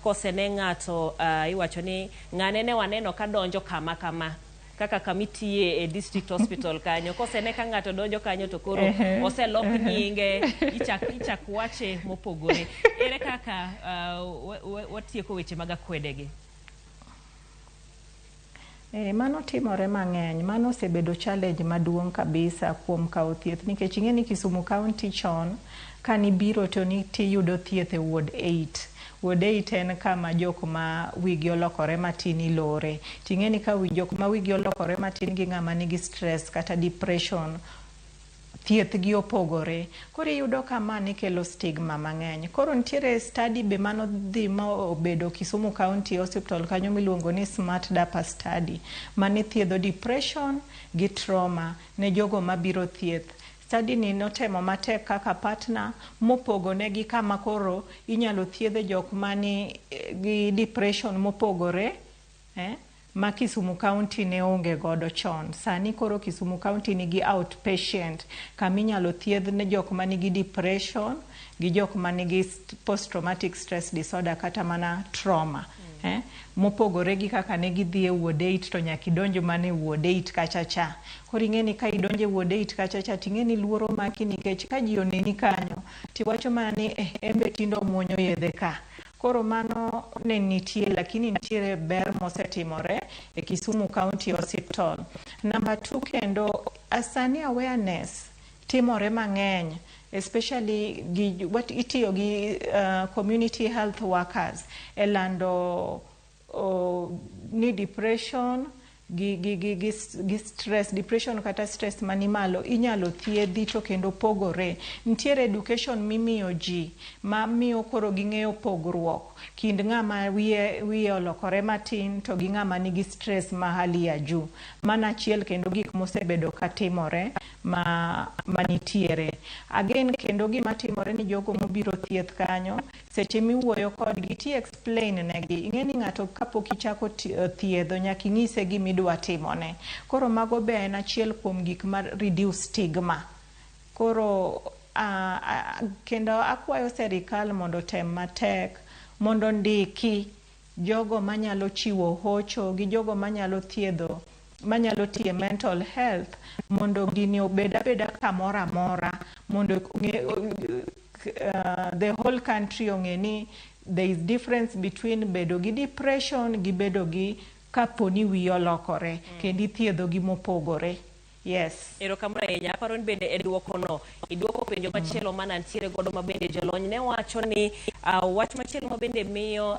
Kosene ng'ato, iwacho ni ng'ane ne waneno ka donjo kama kama, kaka kamitiye e district hospital kanyo. Kosene ka ng'ato donjo kanyo to koro oselok nyinge, ichak wache mopogore. Ere kaka watieko weche mag akwedegi? Mano timore mang'eny. Mano osebedo challenge maduong' kabisa kuom kawo thieth, nikech ing'e ni Kisumu County chon kanibiro to tiyudo thieth e ward 8. Ward 8 en kama jok ma wigi olokore matin ilore. Ting'e ni ka jok ma wigi olokore matin gi ng'ama nigi stress kata depression, thieth gi opogore. Koro iyudo ka ma ne kelo stigma mang'eny. Koro nitiere study be manodhi ma obedo Kisumu County Hospital kanyo miluongo ni Smart Dapa study, mane thiedho depression gi trauma ne jogo mabiro thieth. Study ni notemo matek kaka partner mopogo negi kama koro inyalo thiedhe jok mani gi depression mopogore, ma Kisumu County ne onge godo chon. Sani koro Kisumu County nigi outpatient kama inyalo thiedh ne jok manigi depression gi jok manigi post traumatic stress disorder kata mana trauma. Mopogore gi kaka ne gidhi e ward 8 to nyaka idonj mana e ward 8 kacha cha. Koro ing'e ni ka idonjo e ward 8 kacha cha, ting'e ni luoro maki, nikech ka ji oneni kanyo tiwacho mana ni en be tinde omuonyo yedhe ka. Koro mano ne nitie, lakini nitiere ber mosetimore e Kisumu County Hospital. Number 2, kendo sani awareness timore mang'eny, especially gi what itiyo gi community health workers e lando ni depression gi stress, depression kata stress mani malo inyalo thiedhi to kendo pogore. Nitiere education mimiyo ji ma miyo koro ging'eyo pogruok kind ng'ama wiye olokore matin to gi ng'ama nigi stress ma hali ya juu. Mano achiel kendo gik mosebedo katimore ma manitiere. Again, kendo gima timore ni jogo mobiro thieth kanyo, seche miwuoyo kodgi ti explain negi. Ing'e ni ng'ato kapok ichako thiedho, nyaka inyise gimidwa timone. Koro mago be en achiel kuom gik ma reduce stigma. Koro kendo akwayo serikal mondo otem matek mondo ndiki jogo manyalo chiwo hocho gi jogo manyalo thiedho, manyalo tiye mental health, mondo gini obed abeda kamoro amora, mondo the whole country ong'e ni there is difference between bedo gi depression gi bedo gi kapo ni wiyi olokore, kendo ithiedho gi mopogore. Yes. Erokamano ahinya. Aparo ni bende e duokono iduoko penjo machielo mana ntiere godo ma bende jolony ne wacho ni wach machielo ma bende miyo